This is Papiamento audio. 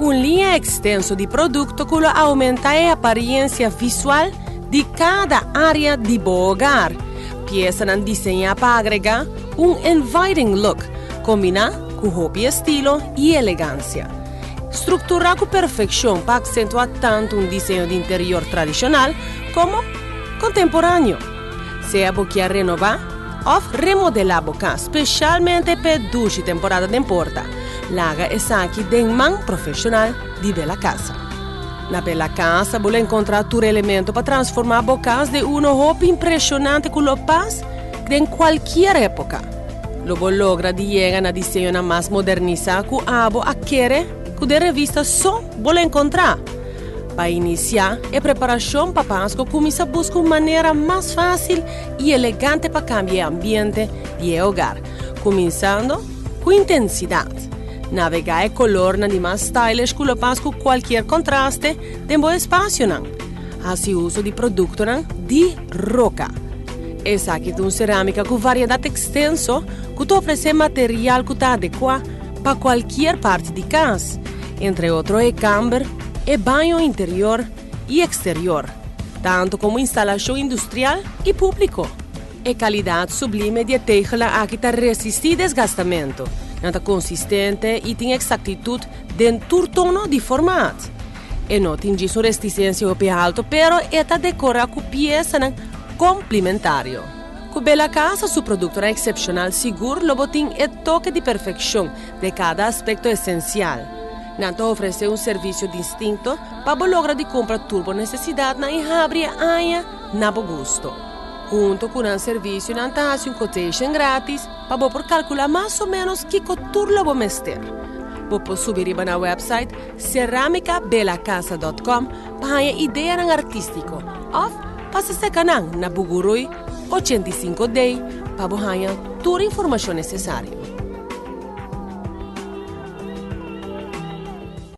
Un liña extenso di producto cu lo aumenta e apariencia visual di cada area di bo hogar. Piesanan diseña pa agrega un inviting look, combina cu hopi estilo y elegancia. Structura cu perfeccion pa accentua tanto un diseño di interior tradicional como contemporaneo. Sea bo kier renoba of remodela bo cas, specialmente p'e dushi temporada den porta, laga esaki den man profesional di Bella Casa. Na Bella Casa bo lo encontra tur elemento pa transforma bo cas den uno hopi impresionante cu lo pas den cualkier epoca. Lo bo logra di yega na diseñonan mas modernisa cu abo a kere cu den revista so bo lo encontra. Pa inicia e preparacion pa Pasco cuminsa busca un manera mas facil y elegante pa cambia e ambiente di e hogar, cuminsando cu intensidad. Navega e colornan di mas stylish cu lo pas cu cualkier contraste den bo espacionan. Haci uso di productonan di roca. Esaki ta un ceramica cu variedad extenso cu ta ofrece material cu ta adecua pa cualkier parti di cas, entre otro e camber, e baño interior y exterior, tanto como instalacion industrial y publico. E calidad sublime di e tegelnan aki ta resisti desgastamento, nan ta consistente y tin exactitud den tur tono di formaat. E no tin djis un resticencia hopi halto pero e ta decora cu piesanan complimentario. Cu Bella Casa su productonan excepcional sigur lo bo tin e toke di perfeccion den cada aspecto esencial. Nan ta ofrece un servicio distinto pa bo logra di cumpra tur bo necesidadnan y habri e aña na bo gusto. Hunto cu nan servicio nan ta haci un quotation gratis pa bo por calcula mas o menos kico tur lo bo mester. Bo por subi riba nan website ceramicabellacasa.com pa haña ideanan artístiko òf pasa serka nan na Bugurui 85 D pa bo haña tur informashon nesesario.